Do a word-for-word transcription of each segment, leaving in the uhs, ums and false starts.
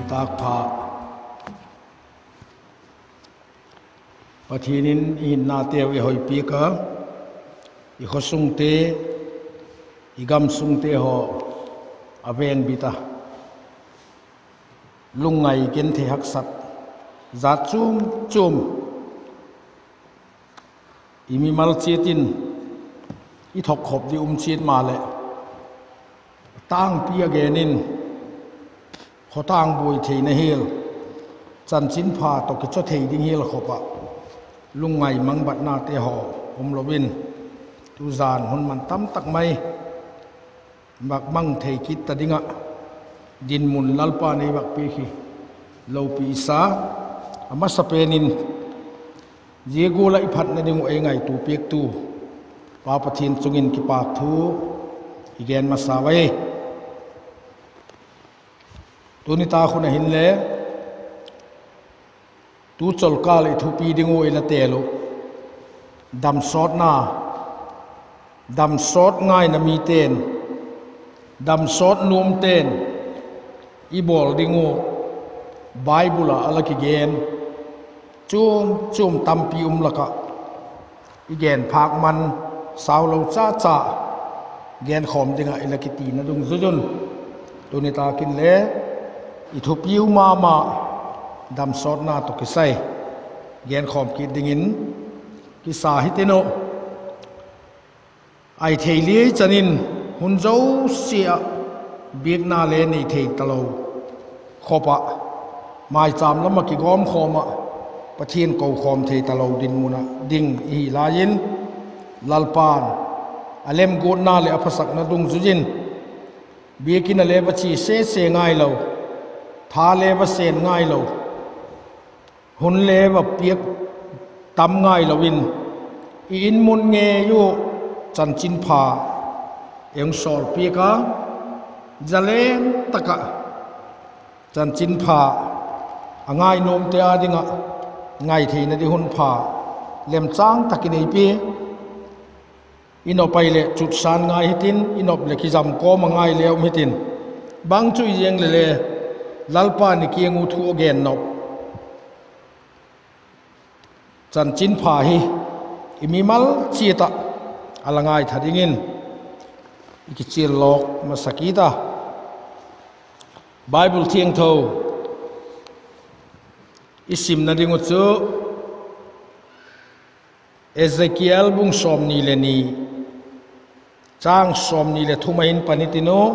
Tâkpha. Pathian in i hinnateu ei hoipiak a, i khawsungte, i gamsungte haw a vengbit a, lungngai genthei haksat zat chuam chuam i mimal chiat in i thokkhop di um chiat maleh, tângpi a gen in, khawtâng buai theina hial, chanchinpha tawh kichaw thei ding hial khop ah lungngai mangbatnate haw um lo in, tuzan hun man tam tak mai vak mang thei kit ta ding ah dinmun Lalpa'n ei vak piak hi lopi i sa. A masapen in, zia gual ah i phatna ding uh ei ngaitua piaktu Pa Pathian chung in kipâk thu i gen masa ui. Tuni tak hun ah hinle, tu cholkâl i thupi ding uh i la tel uh, damsawtna, damsawt ngaina mite'n, damsawt nuamte'n i bawl ding uh Bible ah a la kigen chuam chuam tampi um lak ah i gen phâk man, sau lo cha cha genkhawm ding ah i la kitina dungzui un, tuni tak inle i thupiu ma ma, damsawtna tawh kisai genkhawm kit dingin kisa hitin uh. Ai thei liai chan in, hun zosia ah biakna le nei thei talo khop ah, mâichâm lam ah kigawmkhawm ah, Pathian kokhawm thei talo dinmun ah ding i hi lai in, Lalpa'n a lemguatna leh a phasakna dungzui in, biakin ah le va chia sese ngailo, tha le va sen ngailo, hun le va piak tam ngailo in, i in mun ngei uh chanchinpha ei hung sawlpiak a, zalen tak ah chanchinpha a ngai nuamte â ding ah ngai theina di hun pha lemchâng tak i nei pia. I nop ai leh chutsan ngai hitin, i nop leh kizam kawm a ngai le um hitin, bang chu i ziang le le, Lalpa'n i kiang uh thu a gen nop chanchinpha hi i mimal chiat ah a la ngaitha dingin i kichial lawk masa kit a. Bible thiangtho i simna ding uh chu Ezekiel bung sawmni le ni, châng sawmni leh thum ah hin pan i tin uh,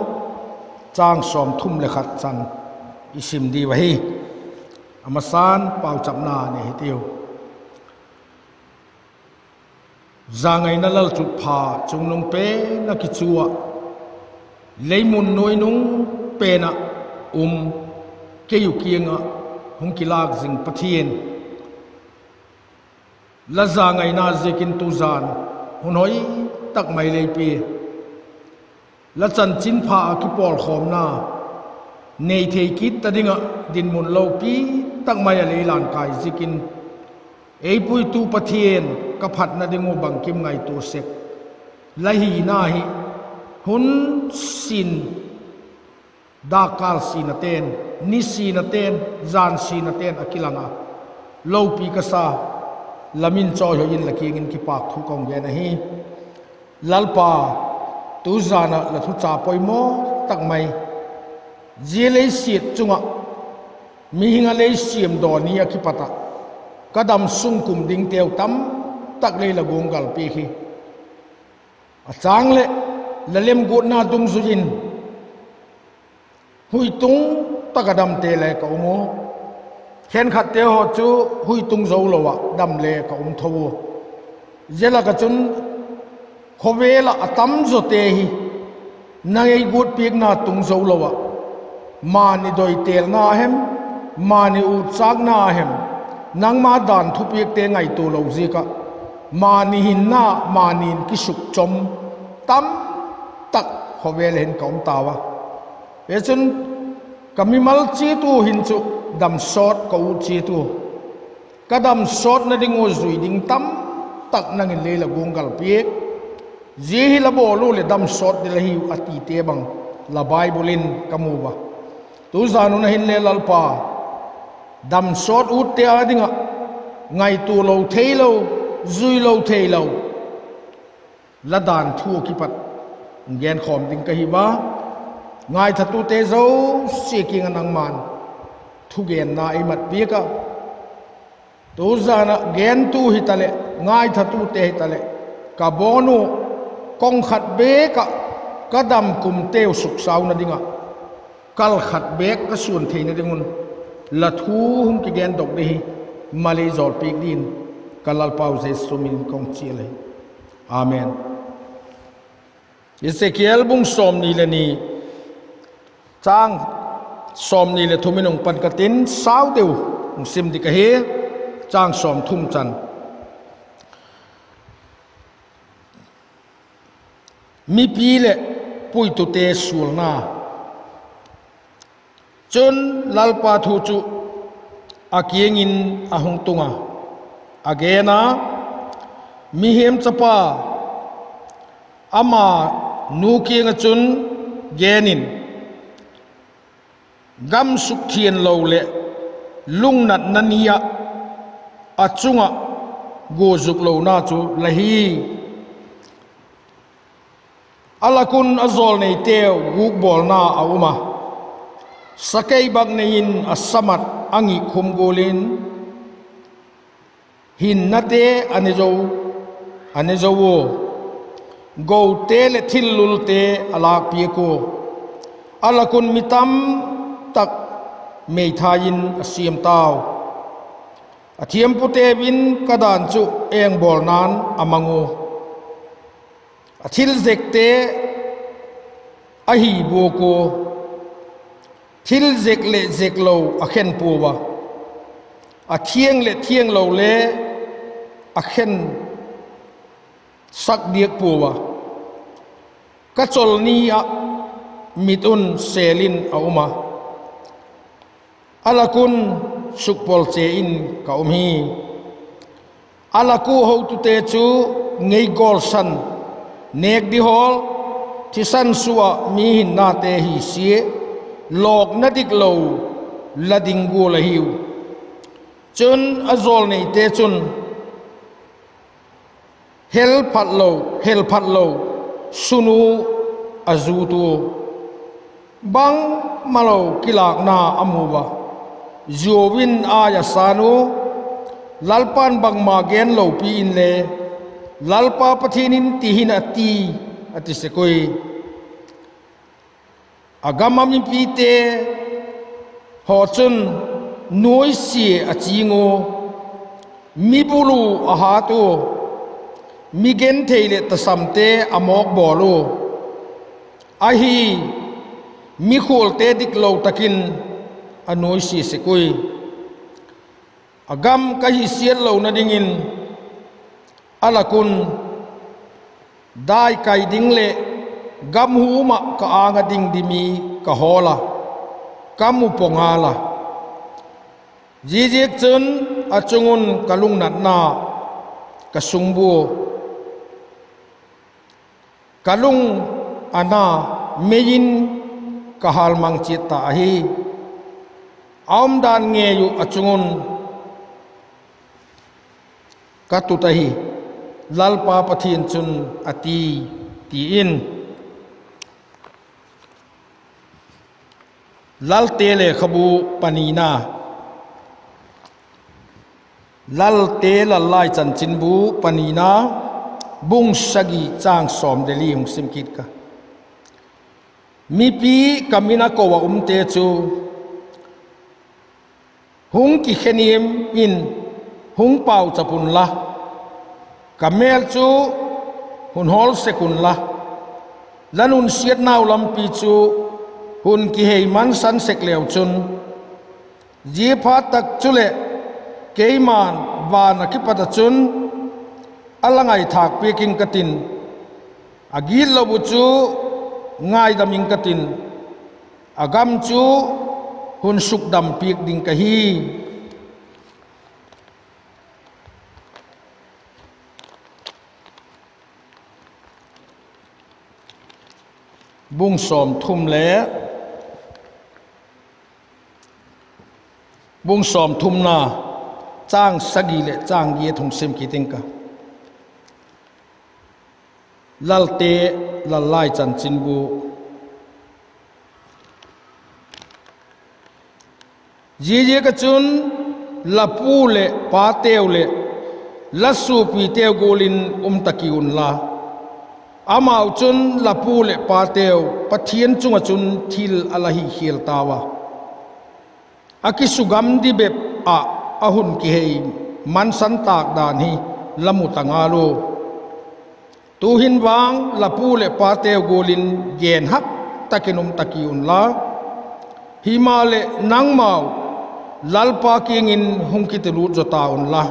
châng sawmthum leh khat chan i sim diu ahi. A masa'n pauchapna nei hitiu. Zangaina lalchutpha chungnung pen ah kichu ah, leimun nuainung pen ah um, kei uh kiang ah hung kilâk zing Pathian, la zangaina ziakin tuzan hun hoi tak mai lei pia, la chanchinpha ah kipawlkhawmna nei thei kit ta ding ah dinmun lopi tak mai a lei lan kai ziakin, ei puitu Pathian, ka phatna ding uh bangkim ngaitua sek la hina hi, hun sin, dâkkâl sinate'n, ni sinate'n, jan sinate'n a kilang a, lopi ka sa, la min chawihoi in la kiang in kipâk thu ka hung gen ahi. Lalpa, tu jan ah la thucha poimaw tak mai, zia leisiat chung ah mihing a lei siam daw ni ah kipat ah ka damsung kum dingteu tam tak lei la guanggal piak hi. A châng leh la lemguatna dungzui in huitung tak ah damte le ka um u. Khenkhatte haw chu huitung zo lo ah dam le ka um tho u. Zia lak ah chun khawvel ah a tamzawte hi nang ei guatpiakna tung zo lo ah, mani doitêlna hem, mani utchâkna hem, nangma dan thupiakte ngaitua lo ziak ah mani hinna, mani'n kisukchom tam tak khawvel ah hin ka um tau a. Hichun ka mimal chiat u hin chu damsawt ka ut chiat u. Ka damsawtna ding uh zui ding tam tak nang in lei la guanggal piak. Zia hi la bawl u leh damsawt ding la hiu a tite bang la Bible in ka mu a. Tuzan un ahinle Lalpa, damsawt utte â ding ah ngaitua lo theilo, zui lo theilo, la dan thu ah kipat genkhawm ding ka hi a, ngaithatute zosia kiang ah nangma'n thugenna ei mat piak a, tuzan ah gentu hitaleh, ngaithatute hitaleh, ka bawn u, kong khat bêk ah ka damkumteu suksauna ding ah, kal khat bêk ka suan theina ding un, la thu hung kigendok ding hi, mal ei jawlpiak dingin, ka Lalpau Jesu min in kong chial ahi. Amen. Ezekiel bung sawmni le ni, châng sawmni leh thum in hung pan ka tin, sau deu hung sim dik ahi, châng sawmthum chan. Mipi leh puitute sualna. Chun, Lalpa thu chu a kiang in a hung tung a, a gen a, Mihing chapa, ama nu kiang ah chun gen in, gam sukthianglo leh lungnatna ni ah a chung ah guazuk lona chu la hi. A lak un a jawlneiteu gûkbawlna a um a, sakeibaknei in a samat a ngikkhum gual in, hinnate a ne zo, a ne zo ua, gote leh thil lulte a lâkpiak ua, a lak un mi tamtak meithai in a siam tau. A thiampute in ka dan chu engbawlna'n a mang ua, a thil zekte a hi buak ua, thil zek leh zeklo a khen puau a, a thiang leh thianglo le a khen sak diak puau a, ka chawl ni ah mit un sêl in a um a, a lak un sukpawlche in ka um hi. A lak ua hotute chu ngei gawlsan, nêk di hawl, thisan sua ah mi hinnate hi sia, lawkna diklo la ding gual ahiu. Chun, a jawlneite chun hel phat lo, hel phat lo sunu a zut ua, bangmalo kilâkna a mu a, zuau in ai a sân ua, Lalpa'n bangma gen lopi inle, Lalpa Pathian in ti hin a ti, a ti sek ui. A gam a mipite haw chun nuaisia a ching ua, mi bulu a hat ua, mi genthei leh tasamte a mawk bawl ua, ahi, mikhualte diklo tak in a nuaisia sek ui. A gam ka hisiat lona dingin a lak un dai kai ding leh gam hum ah ka âng ah ding ding mi ka hawl a, ka mu pua ngal a. Ziaziakchun, a chung un ka lungnatna ka sungbua, ka lung a na mei in ka hâlmang chiat ta ahi. A umdan ngei uh a chung un ka tut ahi, Lalpa Pathian chun a ti, ti in. Lalte lekhabu panina, Lalte Lallai chanchinbu panina, bung sagi châng sawm le li hung sim kit ka. Mipi ka min a ko ah umte chu hung kikheniam in, hung pauchap unla, ka mêl chu hun hawl sek unla, la nunsiatnau lampi chu hun kihei mansan sek leu chun, ziaphat tak chuleh keima'n van ah kipat ah chun a la ngaithâk piak ing ka tin, a gitlo uh chu ngaidam ing ka tin, a gam chu hun sukdam piak ding ka hi. Bung sawmthum le Bung sawmthumna, châng sagi leh châng giat hung sim kit ing ka. Lalte Lal Lai Chanchin bu. Ziaziak ah chun la pu leh pateu leh la suapiteu gual in um ta ki unla, amau chun la pu leh pateu Pathian chung ah chun thil a la hikhial tau a, a kisugam di bep ah a hun kihei mansan tâk dan hi la mu ta ngal u. Tu'hin vang la pu leh pateu gual in gen hak tak in um ta ki unla, himaleh nangmau Lalpa kiang in hung kitilût zaw ta unla,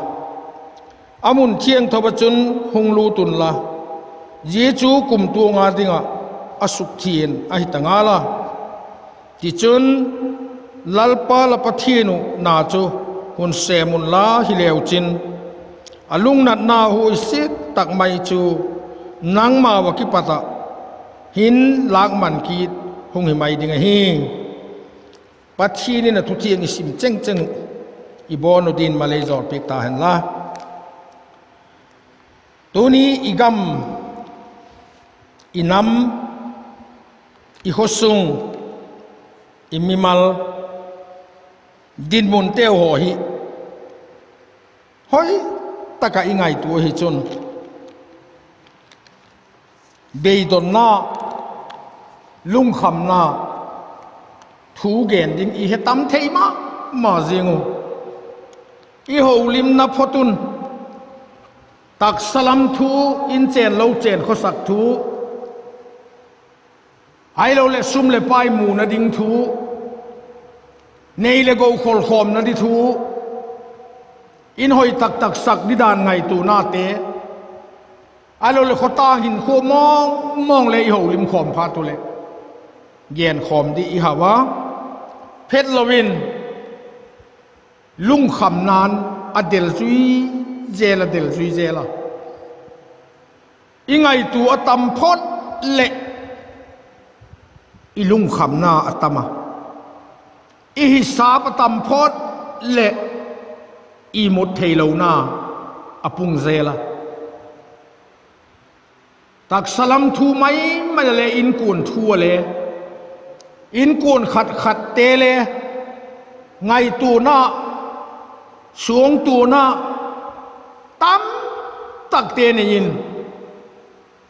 a mun thiangtho ah chun hung lût unla, zia chu kumtuang â ding ah a sukthiang ahi ta ngal a. Tichun, Lalpa la Pathian uh na chu hun sêm unla, hileu chin, a lungnatna huaisia tak mai chu nangmau ah kipat ah hin lâkman kit hung hi mai ding ahi. Pathian in a thu thiang i sim chengcheng uh i bawn uh din mal ei jawlpiak ta hen la. Tuni i gam, i nam, i khawsung, i mimal, dinmunteu haw hi hoi tak ah i ngaitua ahi chun, beidonna, lungkhamna thu gen ding i he tam thei ma ma zing uh. I holimna phot un, taksa lam thu, in chên lo chên khawsak thu, ahiloleh sum leh pai muna ding thu, nei leh go kholkhawmna di thu, in hoi tak tak sak di dan ngaituanate, ahiloleh khawtâng hinkhua mawng mawng le i holim khawm phat uleh genkhawm di i hau a, phetlo in lungkhamna'n a del zui zel a, del zui zel a. I ngaitua a tam phot leh i lungkhamna a tam a, i hisap a tam phot leh i mut theilona a pung zel a. Taksa lam thu mai mai a le inkuan thu a le, inkuan khat khatte le ngaituana, suangtuana tam takte nei in,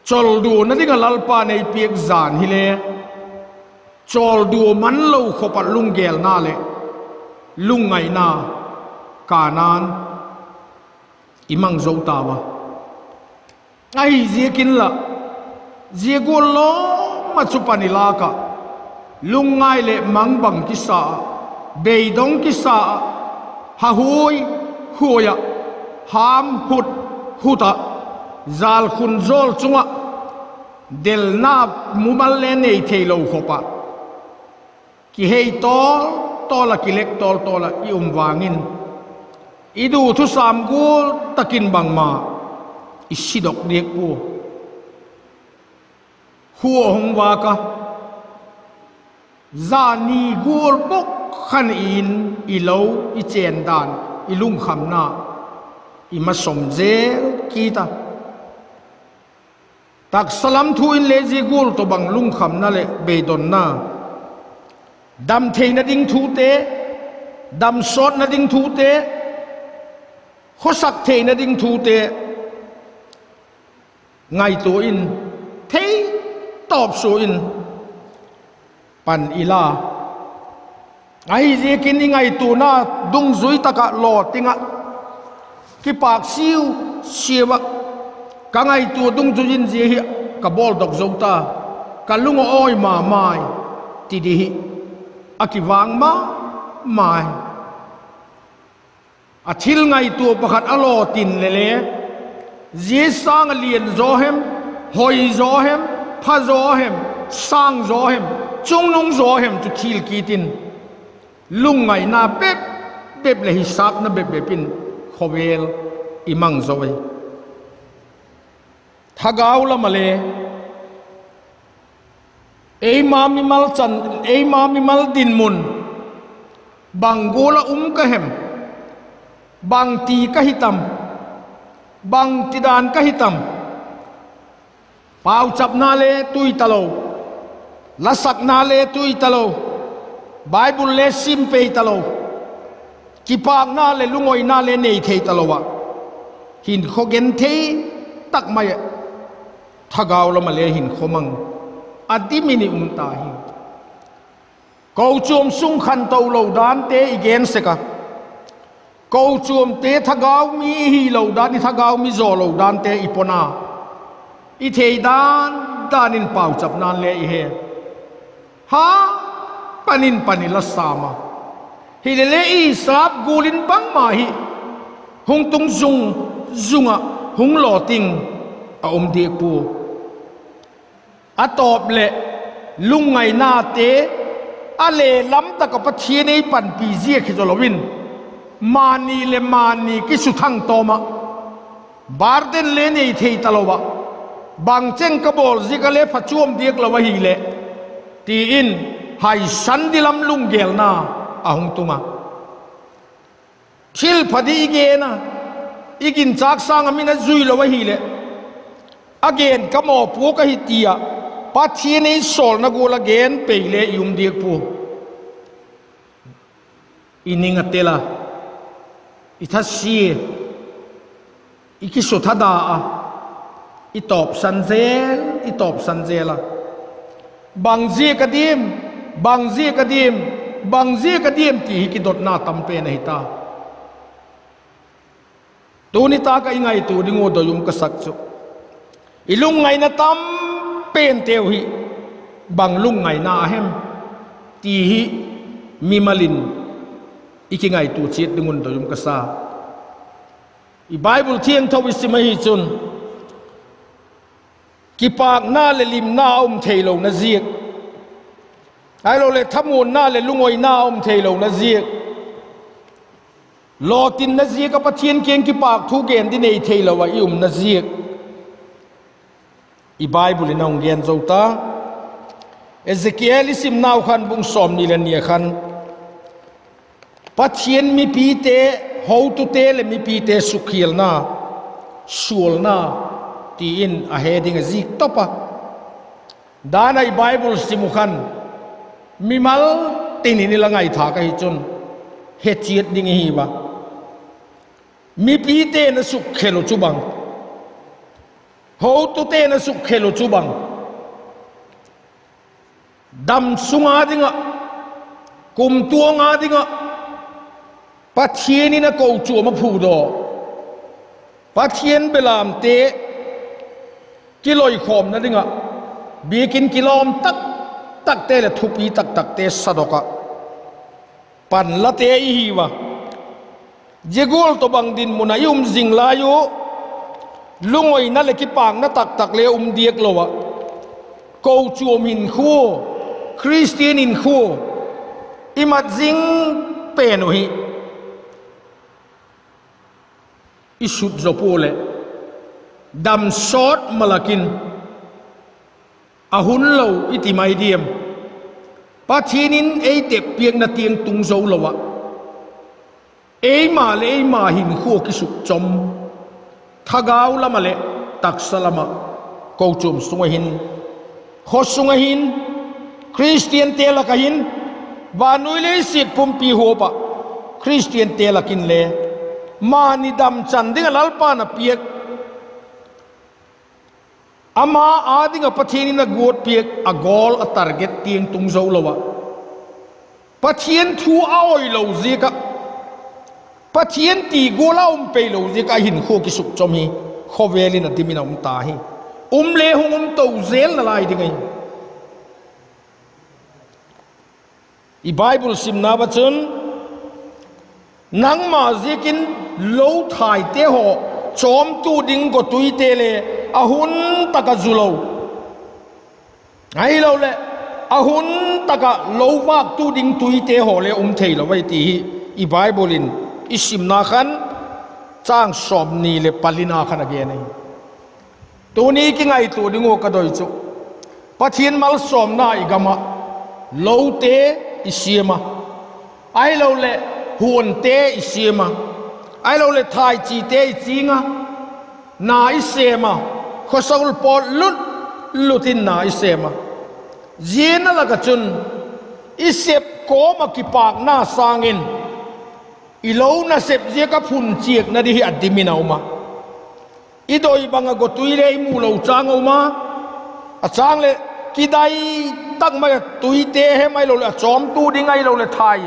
chawlduana ding ah Lalpa'n ei piak jan hile, chawldua man lo khawp ah lunggêlna leh lungngaina kâna'n i mang zo tau a. Ahiziakin lah, zia gual lawm ah chu pan i lâk ah, lungngai leh mangbang kisa ah, beidong kisa ah, ha huai huai ah, hâm hut hut ah, jâlkhun jawl chung ah, delna mumal le nei theilo khawp ah, kihei tawl tawl ah, kilek tawl tawl ah i um vang in, i du thusam gual tak in bangma i sidok diak pua. Khua hung vâk a, zani gual bawk khan i In, i lo, i chên dan, i lungkhamna i masom zel kit a. Taksa lam thu in le zia gual tawhbang lungkhamna leh beidonna, dam theina ding thute, dam sawtna ding thute, khawsak theina ding thute ngaitua in, theitawp sua in pan i la. Ahiziakin i ngaituana dungzui tak ah lawting ah, kipâk siau siau ah, ka ngaitua dungzui in zia hi ka bawldok zo ta, ka lung a awi ma mai, ti di hi a kivâng ma mai. A thil ngaitua pakhat a lawtin le le, zia sâng ah lian zaw hem, hoi zaw hem, pha zaw hem, sâng zaw hem, chungnung zaw hem chu thil kit in, lungngaina bep bep leh hisâpna bep bep in khawvel i mang zo ahi. Thagau lam ah le, eima mimal chan, eima mimal dinmun, Bang gual ah um ka hem? Bangti ka hi tam? Bangtidan ka hi tam? Pauchapna le tui talo, lasakna le tui talo, Bible le sim pei talo, kipâkna leh lungoina le nei thei talo ah, hinkhua genthei tak mai ah, thagau lam ah le hinkhua mang a dim in i um ta hi. Kochuam sung khanto lo dante i gen sek a, kochuamte thagau mi i hilo dan, i thagau mi zaw lo dante i pon a, i thei dan dan in pauchapna'n le i he, ha, pan in pan i la sâm a, hilele i sap gual in bangma hi hung tung zung zung ah hung lawting a um diak pua. A tawp leh, lungngainate a le lam tak ah Pathian ei panpi ziak hi zaw lo in, mani leh mani kisuthang tawm ah, burden le nei thei talo ah, bang cheng ka bawl ziak ah le phachuam diak lo ahileh, ti in haisan di lam lunggêlna a hung tung a. Thilpha di i gen a, i ginchâk sâng ah mi'n a zui lo ahileh, a gen ka mawpuak ahi ti ah Pathian ei sawlna gual ah gen pei le i um diak pua. I ning a tel a, i thasia, i kisuthada a, i tawpsan zel, i tawpsan zel a. Bang ziak a diam, bang ziak a diam, bang ziak a diam ti hi kidotna tam pen ahi ta. Tuni tâk ah i ngaitua ding uh doi um ka sak chu, i lungngaina tam penteu hi bang lungngaina a hem ti hi mimal in i kingaitua chiat ding un doi um ka sa. I Bible thiangtho i sim ahi chun, kipâkna leh limna a um theilona ziak, ahiloleh thamuanna leh lungoina a um theilona ziak, lawtinna ziak ah Pathian kiang kipâk thu gen di nei theilo ah i umna ziak, i Bible in a hung gen zo ta. Ezekiel i simnau khan bung sawmni leh ni a khan, Pathian mipite, hotute leh mipite sukkhialna, sualna, ti in a he ding a zik top a. Dan ah i Bible sim uh khan, mimal tin in i la ngaithâk ahi chun, he chiat ding i hi ua. Mipite'n a sukkhel uh chu bang, hotute'n a sukkhel uh chu bang, damsung â ding ah, kumtuang â ding ah Pathian in a kochuam a phudaw, Pathian belamte kiloikhawmna ding ah, biakin kilawm tak takte leh thupi tak takte sadok ah panlate i hi ua. Zia gual tawhbang dinmun ah i um zing lai uh, lungoina leh kipâkna tak tak le um diak lo ah, kochuam hinkhua, Khristian hinkhua i mat zing pen uh hi i sut zaw pua leh, damsawt malak in, a hun lo i ti mai diam? Pathian in ei tep piakna tiang tung zo lo ah, eima leh eima hinkhua kisukchom, thagau lam ah leh taksa lam ah, kochuam sung ah hin, khaw sung ah hin, Khristiante lak ah hin, vannoi lei siat pumpi huap ah, Khristiante lak inle, mani damchan ding ah Lalpa'n a piak, ama â ding ah Pathian in a guat piak a goal, a target tiang tung zo lo ah, Pathian thu a oi lo ziak ah, Pathian ti gual a um pei lo ziak ah hinkhua kisukchom hi khawvel in a dim in a um ta hi. Um le hung um to zel nalai ding ahi. I Bible simna ah chun, nangma ziakin lo thaite haw chawmtu ding gawtuite le a hun tak ah zu lo, ahiloleh a hun tak ah lo vâktu ding tuite haw le um theilo ahi ti hi i Bible in i simna khan châng sawmni leh palina khan a gen ahi. Tuni kingaitua ding uh ka doi chu, Pathian malsawmna i gam ah lote i siam a, ahiloleh huante i siam a, ahiloleh thaichite i ching a, na i sêm a, khawsawl pawt lut lut in na i sêm a. Ziana lak ah chun i sep kawm ah kipâkna sâng in i lo nasep ziak ah phun chiakna di hi a dim in a um a. I doi bang ah gotui le i mu lo châng a um a, a châng leh kidai tak mai a tuite hem ahiloleh a chawmtu ding ahiloleh thai,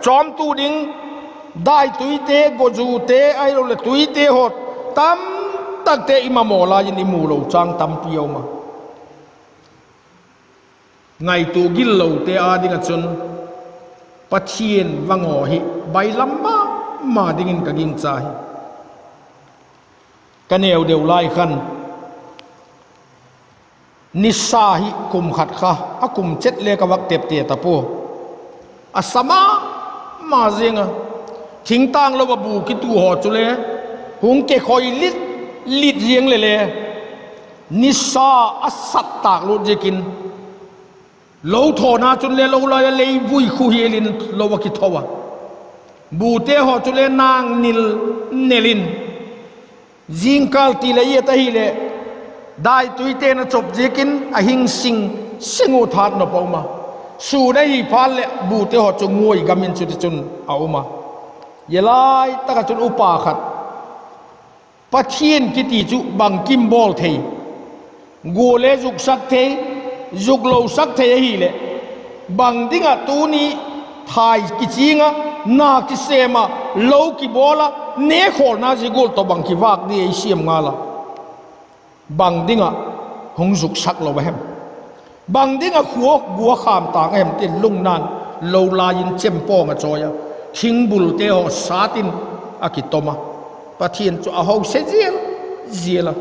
chawmtu ding, daituite, gozute ahiloleh tuite haw tamtakte i mamaw lai in i mu lo châng tampi a um a. Ngaitua gil lote â ding ah chun Pathian vang aw hi bailam ma ma dingin ka gingcha hi. Ka neu deu lai khan nisa hi kum khat kha, a kum chet le ka vak tepte ta pua. A sa ma ma ziang a, thingtâng lo ah bu kitu haw chule hung kekhoi lit lit ziang le le, nisa a sat tâk lut ziakin lo thawna chun le lo lai a lei vui khu hial in lo a kitho a, bute haw chule nang nil nel in, zingkâl ti leh i et ahileh daituite'n a chop ziakin a hing sing sing u, that nop a um a, sûn ahi phat leh bute haw chu nguai gam in chutichun a um a. Zia lai tak ah chun upa khat, Pathian kiti chu bangkim bawl thei, gual le zuksak thei, zuklosak thei ahileh, bang ding ah tuni thai kiching a, na kisêm a, lo kibawl a, nekhawlna zia gual tawh bang kivâk di ei siam ngal a, bang ding ah hung zuksak lo a hem, bang ding ah khua gua kham tâng a hem tin lungna'n lo lai in chempawng a chawi a, thingbulte haw sat in a kitom a, Pathian chu a hose zial zial a.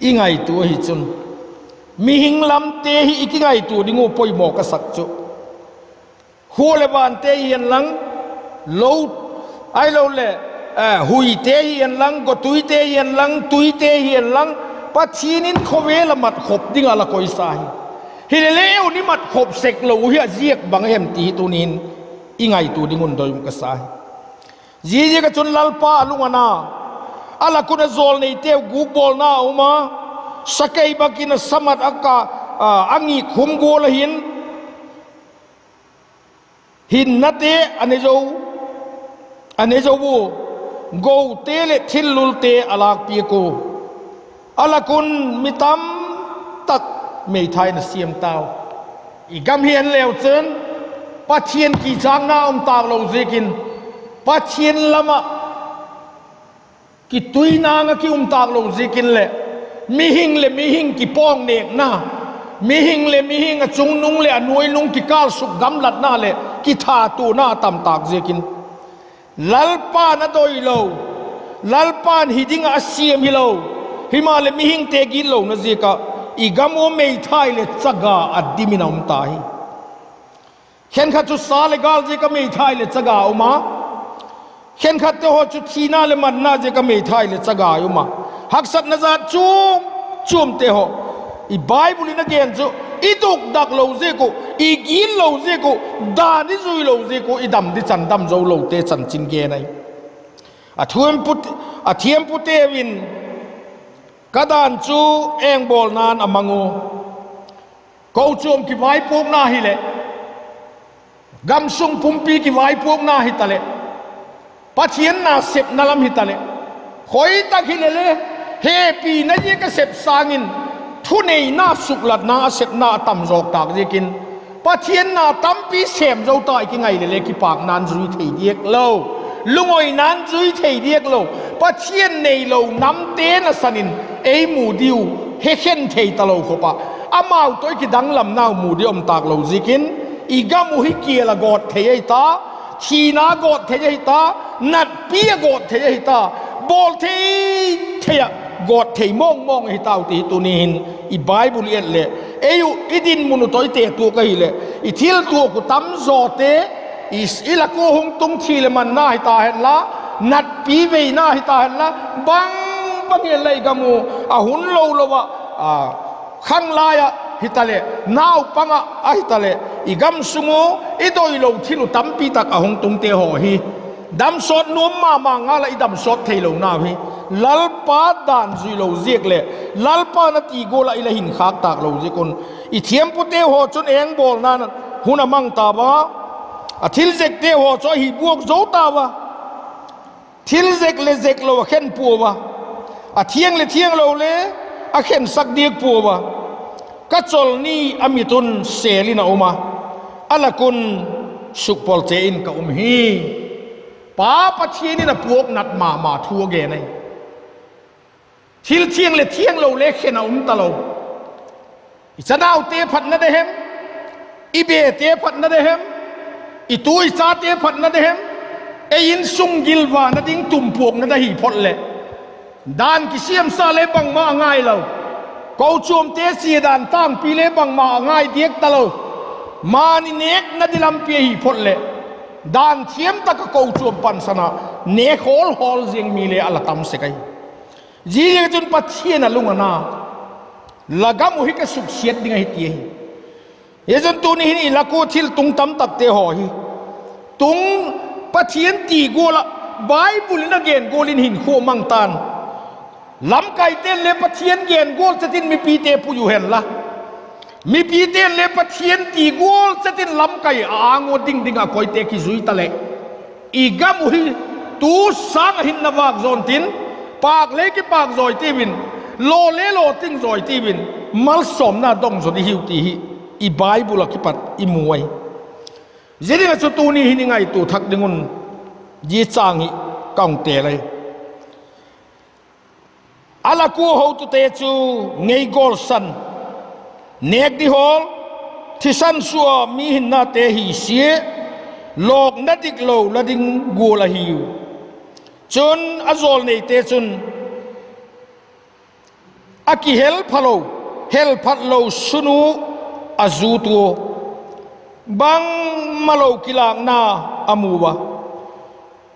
I ngaitua ahi chun, mihing lamte hi i kingaitua ding uh poimaw ka sak chu, khua leh vante hi'n lang, lo, ahiloleh huite hi'n lang, gotuite hi'n lang, tuite hi'n lang, Pathian in khawvel a mat khop ding ah la koisa hi. Hileleh un i mat khop sek lo uh hi a ziak bang hem ti hi tuni'n i ngaitua ding un doi um ka sa hi. Ziaziak ah chun Lalpa a lung a na, a lak un a jawlneiteu gûkbawlna a um a, sakei bâk in a samat a ka, a ngîk khum gual a hin, hinnate a ne zo, a ne zo ua, gote leh thil lulte a lâkpiak ua, a lak un mi tam tak meithai in a siam tau. I gam hi'n leu chun Pathian kichâkna um tâk lo ziakin, Pathian lam ah kituinang ah ki um tâk lo ziakin leh, mihing leh mihing kipawng nêkna, mihing leh mihing a chungnung leh a nuainung kikâlsuk gamlatna leh kithatuana a tam tâk ziakin, Lalpa'n a doi lo, Lalpa'n hi ding ah a siam hilo, himaleh mihingte gitlona ziak ah i gam ua meithai leh chaga a dim in a um ta hi. Khenkhat chu sa leh gâl ziak ah meithai leh chaga um a, khenkhatte haw chu thina leh manna ziak ah meithai leh chaga um a, haksatna jat chuam chuamte haw, i Bible in a gen chu, i dukdak lo ziak uh, i gitlo ziak uh, dan i zui lo ziak uh i dam di chan dam zo lote chanchin gen ahi. A thiampute, a thiamputeu in, ka dan chu engbawlna'n a mang u. Kochuam kivaipuakna hileh, gamsung pumpi kivaipuakna hitaleh, Pathian nasepna lam hitaleh, khoi tak hileh le, hepina ziak a sep sâng in, thuneina suklatna a sepna a tam zawk tâk ziakin, Pathian na tampi sêm zo ta i kingai leh le kipâkna'n zui thei diak lo, lungoina'n zui thei diak lo, Pathian neilo namte nasan in ei mu diu hekhen thei talo khop ah, amau tawh i kidanglamnau mu di um tâk lo ziakin, i gam uh hi kial ah gawt thei ahi ta, thina gawt thei ahi ta, natpi ah gawt thei ahi ta, bawl thei thei ah gawt thei mawng mawng ahi tau ti hi tuni hin i Bible i et leh, ei uh i dinmun uh tawh i tetuak ahileh, i thiltuak uh tamzawte, i, i lak ua hung tung thi leh manna hita henla, natpi veina hita henla, bang bang hi'n la i gam u, a hun lo lo ah, khanglai ah hitaleh, naupang ah ahitaleh, I gam sung u, i doilo thil uh tampi tak a hung tungte haw hi, damsawt nuam ma ma ngal ah i damsawt theilonau hi, Lalpa dan zuilo ziak leh, Lalpa'n a ti gual ah i la hinkhâk tâk lo ziak un, i thiampute haw chun engbawlna'n hun a mang tau a, a thil zekte haw chu a hi buak zo tau a. Thil zek leh zek lo a khen puau a, a thiang leh thianglo le a khensak diak puau a. Ka chawl ni a mit un sêl in a um a, a lak un sukpawlche in ka um hi. Pa Pathian in a puaknat ma ma thu a gen ahi. Thil thiang leh thianglo le khen a um talo. I chanaute phatna de hem, i bete phatna de hem, i tu i chate phatna de hem, ei insung gilvana ding tumpuakna de hi phot leh, dan kisiamsa le bangma a ngai lo, kochuamte chia dan tângpi le bangma a ngai diak talo, mani nêkna di lampi ahi phot leh, dan thiam tak ah kochuam pansan ah nêk hawl hawl ziang mi le a la tam sek ahi. Ziaziakchun Pathian a lung a na, la gam uh hi ka suksiat ding ahi ti ahi. Hichun tuni hin i lak ua thil tung tam takte haw hi, tung, Pathian ti gual ah, Bible in a gen gual in hinkhua mang ta'n. Lamkaite'n le Pathian gen gual chet in mipite pui u henla, mipite'n le Pathian ti gual chet in lamkai a âng ua ding ding ah koite kizui taleh, i gam uh hi tu sâng ah hin na vâk zawn tin, pâk le kipâk zawi tiu in, law le law ting zawi tiu in, malsawmna dong zaw di hiu ti hi i Bible ah kipat i mu ahi. Zia ding ah chu tuni hin i ngaitua thak ding un, zia châng hi ka hung têl ahi. A lak ua hotute chu ngei gawlsan, nêk di hawl, thisan sua mi hinnate hi sia, lawkna diklo la ding gual ahiu. Chun a jawlneite chun a kihel phalo, hel phat lo sun u a zut ua, bangmalo kilâkna a mu a,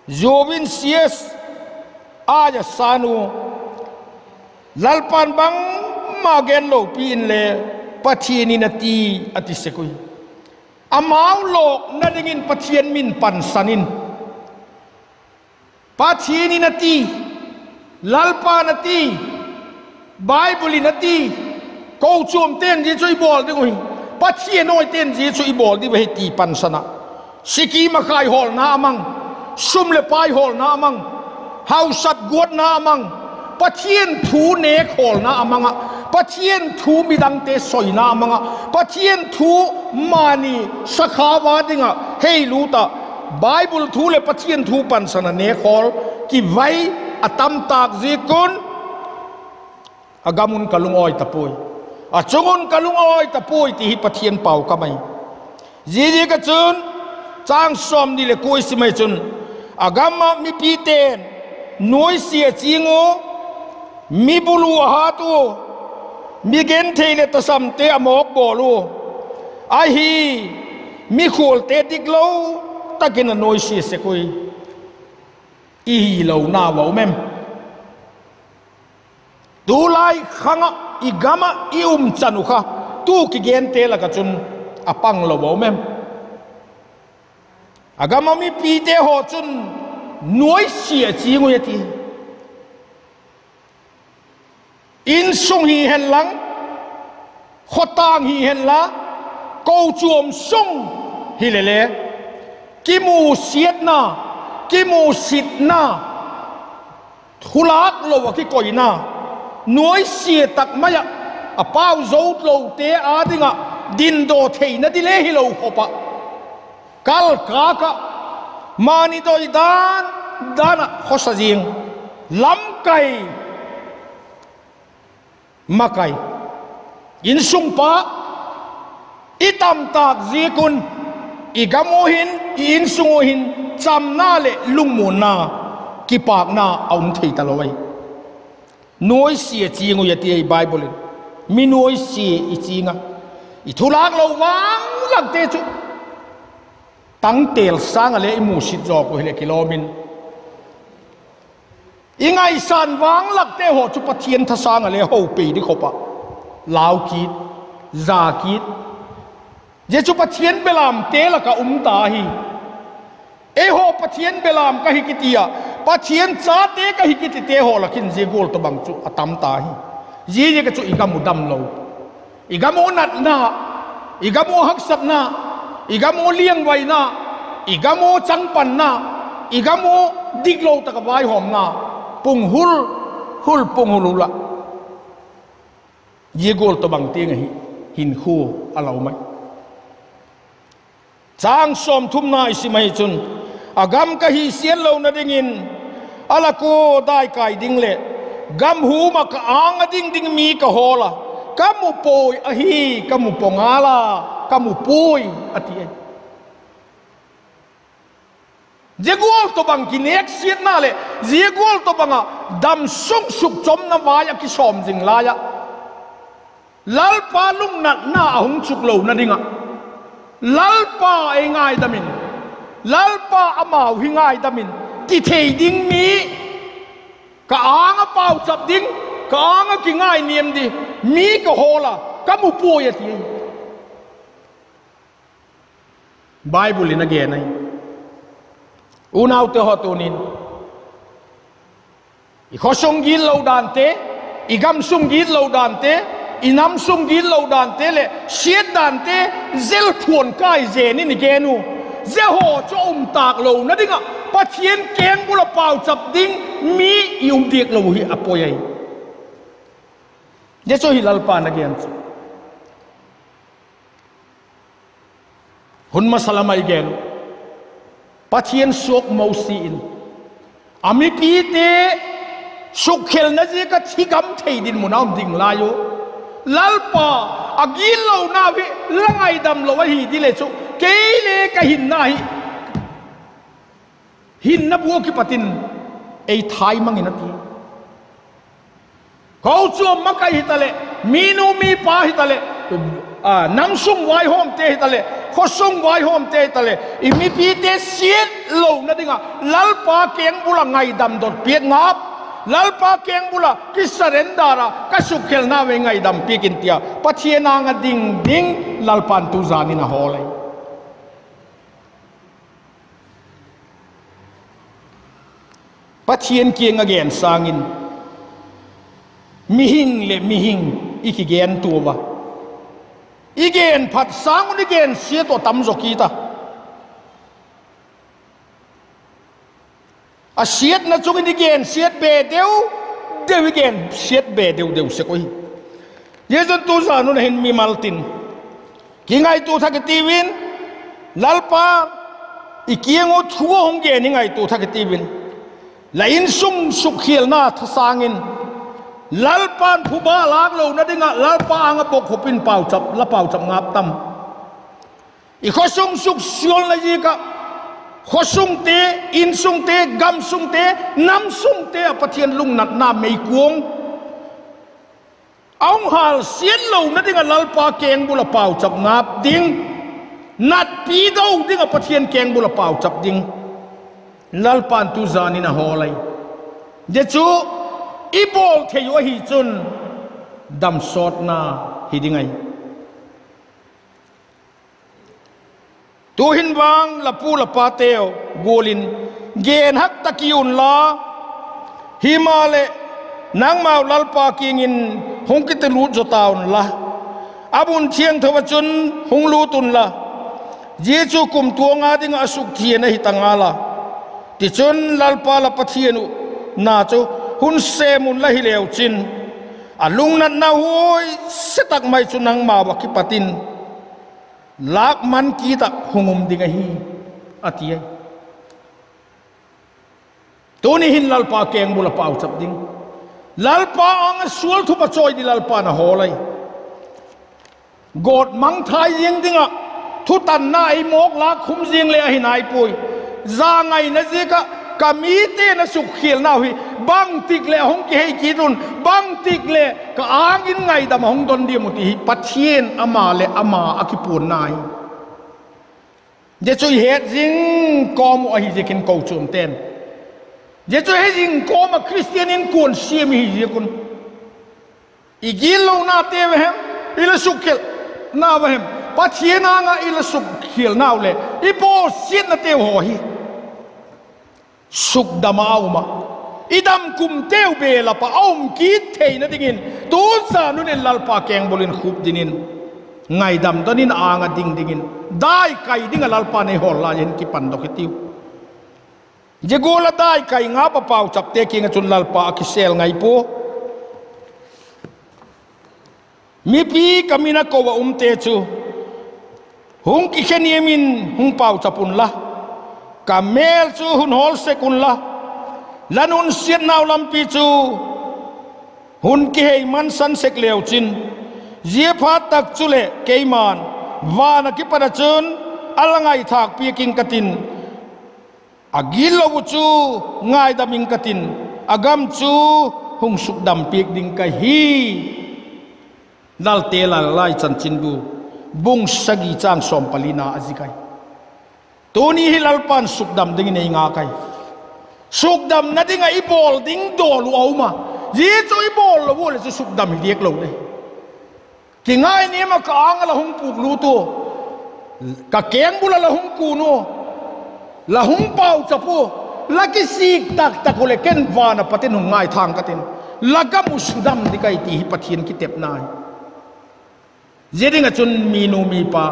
zuau in sias ai a sân u, Lalpa'n bangma gen lopi inle, Pathian in a ti, a ti sek ui. Amau lawkna dingin Pathian min pansan in, Pathian in a ti, Lalpa'n a ti, Bible in a ti, kochuamte'n zia chu i bawl ding uhi, Pathian awite'n zia chu i bawl ding uhi ti pansan ah, sikim a khai hawlna a mang, sum leh pai hawlna a mang, hausat guatna a mang, Pathian thu nêk hawlna a mang ah, Pathian thu midangte soina a mang ah, Pathian thu mani sakha va ding ah hei lût ah, Bible thu leh Pathian thu pansan a nêk hawl kivai a tam tâk ziak un, a gam un ka lungawi ta puai, a chung un ka lungawi ta puai ti hi Pathian pau kam ahi. Ziaziak ah chun, châng sawmni leh kua i sim ai chun, a gam ah mipite'n nuaisia a ching ua, mi bulu a hat ua, mi genthei leh tasamte a mawk bawl ua, ahi, mikhualte diklo tak in a nuaisia sek ui. I hilonau a um em? Tulai khang ah i gam ah i um chan uh kha, tu kigente lak ah chun a panglo a um em? A gam ah mipite haw chun nuaisia a ching ui a ti. Insung hi hen lang, khawtâng hi hen la, kochuam sung hile le, kimusiatna, kimusitna, thulâk lo ah kikoina, nuaisia tak mai ah, a pau zo lote â ding ah dindaw theina di le hilo khop ah, kal kâk ah, mani doi dan dan ah khawsa zing, lamkai, makai, insungpa, i tam tâk ziak un, i gam u hin, i insung u hin, chamna leh lungmuanna, kipâkna a um thei talo ahi. Nuaisia ching ui a ti ahi Bible in. Mi nuaisia i ching a, i thulâk lo vang lakte chu, tangtêl sâng ah le i musit zawk uh hileh kilawm in, i ngaisan vang lakte haw chu Pathian thasâng ah le ho pei di khop ah, lau kit, za kit, Zia chu Pathian belamte lak ah um ta hi. Eihaw Pathian belam ka hi kiti a, Pathian chate ka hi kitite haw lak in zia gual tawhbang chu a tam ta hi. Ziaziak a chu i gam uh damlo, i gam uh natna, i gam uh haksatna, i gam uh liangvaina, i gam uh changpanna, i gam uh diklo tak ah vaihawmna, pung hul hul, pung hul hul ah, zia gual tawhbang tiang ahi, hinkhua a lo mai. Chang sawmthumna i sim ahi chun, a gam ka hi siat lona dingin a la kua dai kai ding leh gam hum ah ka âng ah ding ding mi ka hawl a, ka mu puai ahi, ka mu pua ngal a, ka mu puai, a ti ahi. Zia gual tawhbang kinêksiatna leh zia gual tawhbang ah damsung sukchomna vai ah kisawm zing lai ah, Lalpa lungnatna a hung chuk lona ding ah, Lalpa ei ngaidam in, Lalpa amau hi ngaidam in, ti thei ding mi, ka âng ah pauchap ding, ka âng ah kingainiam ding mi ka hawl a, ka mu puai, a ti. Bible in a gen ahi. Unaute haw, tuni'n i khawsung gitlo dante, i gamsung gitlo dante, i namsung gitlo dante leh siat dante zel phuan kai zen in i gen u. Zia haw chu um tâk lona ding ah Pathian kengbul ah pauchap ding mi i um diak lo hi a poi ahi. Zia chu hi Lalpa'n a gen chu. Hun masa lam ah i gen, Pathian suak Mosi in a mipite sukkhelna ziak ah thigam thei dinmun a um ding lai u, Lalpa a gitlonau hi la ngaidam lo ahi di le chu, kei le ka hinna hi hinna bu ah kipat in ei thai mang in, a ti. Kochuam makai hitaleh, minu mipa hitaleh, namsung vaihawmte hitaleh, khawsung vaihawmte hitaleh, i mipite siat lona ding ah Lalpa kengbul ah ngaidam dot piak ngap, Lalpa kengbul ah kisurrender ah, ka sukkhelnau ei ngaidam piak in, tia Pathian âng ah ding ding Lalpa'n tuzan in a hawl ahi. Pathian kiang ah gen sâng in mihing leh mihing i kigen tua a, i gen phat sâng un i gensiat uh tam zaw kit a. A siatna chung in i gensiat be deu deu, i gensiat be deu deu sek uhi. Zia chun tuzan un a hin mimal tin kingaitua thak i tiu in, Lalpa i kiang uh thu a hung gen hi ngaitua thak i tiu in, la insung sukkhialna thasâng in Lalpa'n phuba lâk lona ding ah Lalpa âng ah bokkhup in pauchap, la pauchap ngap tam? I khawsung suksualna ziak ah khawsungte, insungte, gamsungte, namsungte ah Pathian lungnatna meikuang a hung hâlsiat lona ding ah Lalpa kengbul ah pauchap ngap ding, natpi do ding ah Pathian kengbul ah pauchap ding Lalpa'n tuzan in a hawl ahi. Zia chu i bawl thei uh ahi chun damsawtna hi ding ahi. Tu'hin vang la pu la pateu gual in gen hak tak unla, himaleh nangmau Lalpa kiang in hung kitilût zaw ta unla, a mun thiangtho ah chun hung lût unla, zia chu kumtuang â ding ah a sukthiang ahi ta ngal a. Tichun Lalpa la Pathian uh na chu hun sêm unla, hileu chin a lungnatna huaise tak mai chu nangmau ah kipat in lâk man kit ah hung um ding ahi, a ti ahi. Tuni hin Lalpa kengbul ah pauchap ding, Lalpa âng ah sual thum a chawi ding Lalpa'n a hawl ahi. Gawt mangthai ziang ding ah thutanna ei mawk lâk khum ziang le ahi nai puai. Zangaina ziak ah ka mite'n a sukkhialnau hi bangtik leh a hung kihei kit un, bangtik leh ka âng in ngaidam a hung don diam uh ti hi Pathian ama leh ama a kipuanna hi. Zia chu i het zing kawm uh ahi ziakin kochuamte'n, zia chu he zing kawm ah Khristian inkuan siam i hi ziak un, i gitlonate va hem, i la sukkhialna va hem, Pathian âng ah i la sukkhialnau leh i bawsiatnateu haw hi sukdam ah a um ah, i damkumteu belap ah a um kit theina dingin, tu zan un in Lalpa kengbul in khup dingin, ngaidam don in a âng ah ding dingin, daikai ding ah Lalpa'n ei hawl lai hin kipandok hitiu. Zia gual ah daikai ngap ah pauchapte kiang ah chun Lalpa a kisêl ngai pua. Mipi ka min a ko ah umte chu hung kikheniam in hung pauchap unla, ka mêl chu hun hawl sek unla, la nunsiatnau lampi chu hun kihei mangsan sek leu chin, zia phat tak chuleh keima'n van ah kipat ah chun a la ngaithâk piak ing ka tin, a gitlo uh chu ngaidam ing ka tin, a gam chu hung sukdam piak ding ka hi. Lalte Lal Lai Chanchin bu bung sagi châng sawm palina a zik ai. Tuni hi Lalpa'n sukdam dingin ei ngâk ai. Sukdamna ding ah i bawl ding dawl uh a um a, zia chu i bawl lo ua leh chu sukdam hi diak lo ding. Kingainiam ah ka âng ah la hung pûk lût ua, ka kengbul ah la hung kun ua, la hung pauchap ua, la kisik tak tak uh leh ken van ah pat in hung ngaithâk ka tin, la gam uh sudam ding ahi ti hi Pathian kitepna hi. Zia ding ah chun minu mipa,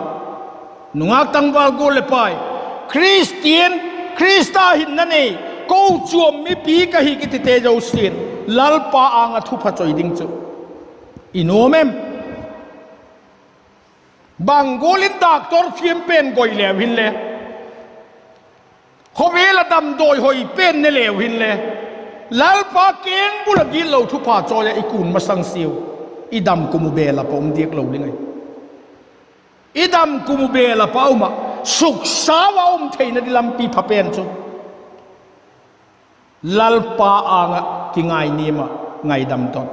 nungâk tangval gual leh pai, Khristian, Khrista hinna nei, kochuam mipi ka hi kitite zosia'n Lalpa âng ah thupha choi ding chu i nuam em? Bang gual in doctor thiam pen goi leu hinle, khawvel ah damdawi hoi pen ne leu hinle, Lalpa kengbul ah gitlo thupha choi ah i kun masang siau, i damkum uh belap ah um diak lo ding ahi. I damkum uh belap ah um ah, suksau ah um theina ding lampi pha pen chu Lalpa âng ah kingainiam ah ngaidam don,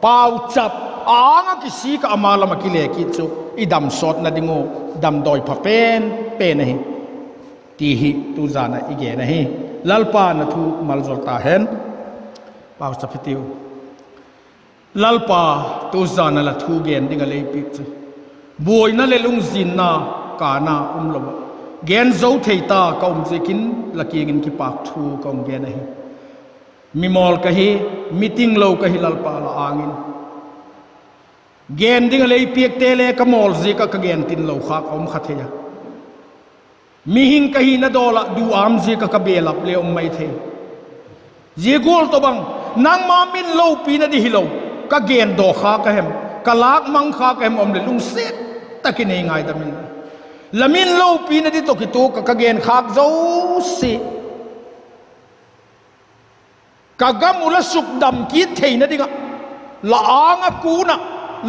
pauchap, a âng ah kisik ah ama lam ah kile kit chu i damsawtna ding uh damdawi pha pen pen ahi ti hi tu zan ah i gen ahi. Lalpa'n a thu malzawl ta hen. Pauchap hitiu. Lalpa, tu zan ah la thu gen ding ah lei piak chu buaina leh lungzinna kana um lo ah, gen zo thei ta ka um ziakin la kiang in kipâk thu ka hung gen ahi. Mimawl ka hi, mitinglo ka hi Lalpa, la âng in gen ding ah lei piakte le ka mawl ziak ah ka gen tin lo khâk a um kha thei a. Mihing ka hina dawl ah duâm ziak ah ka belap le um mai thei. Zia gual tawhbang, nangma min lopina ding hilo, ka gen daw kha ka hem, ka lâk mang kha ka hem um leh lungsiat tak in ei ngaidam inla, la min lopina ding tawh kituak ah ka gen khâk zosia, ka gam uh la sukdam kit theina ding ah, la âng ah kun ah,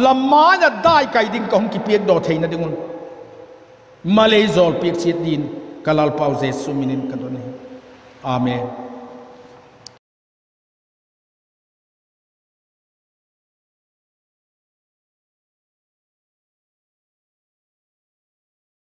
la mai ah daikai ding ka hung kipiakdaw theina ding un, malei zawl piak chiat din, ka Lalpau Jesu min in ka don ahi. Amen.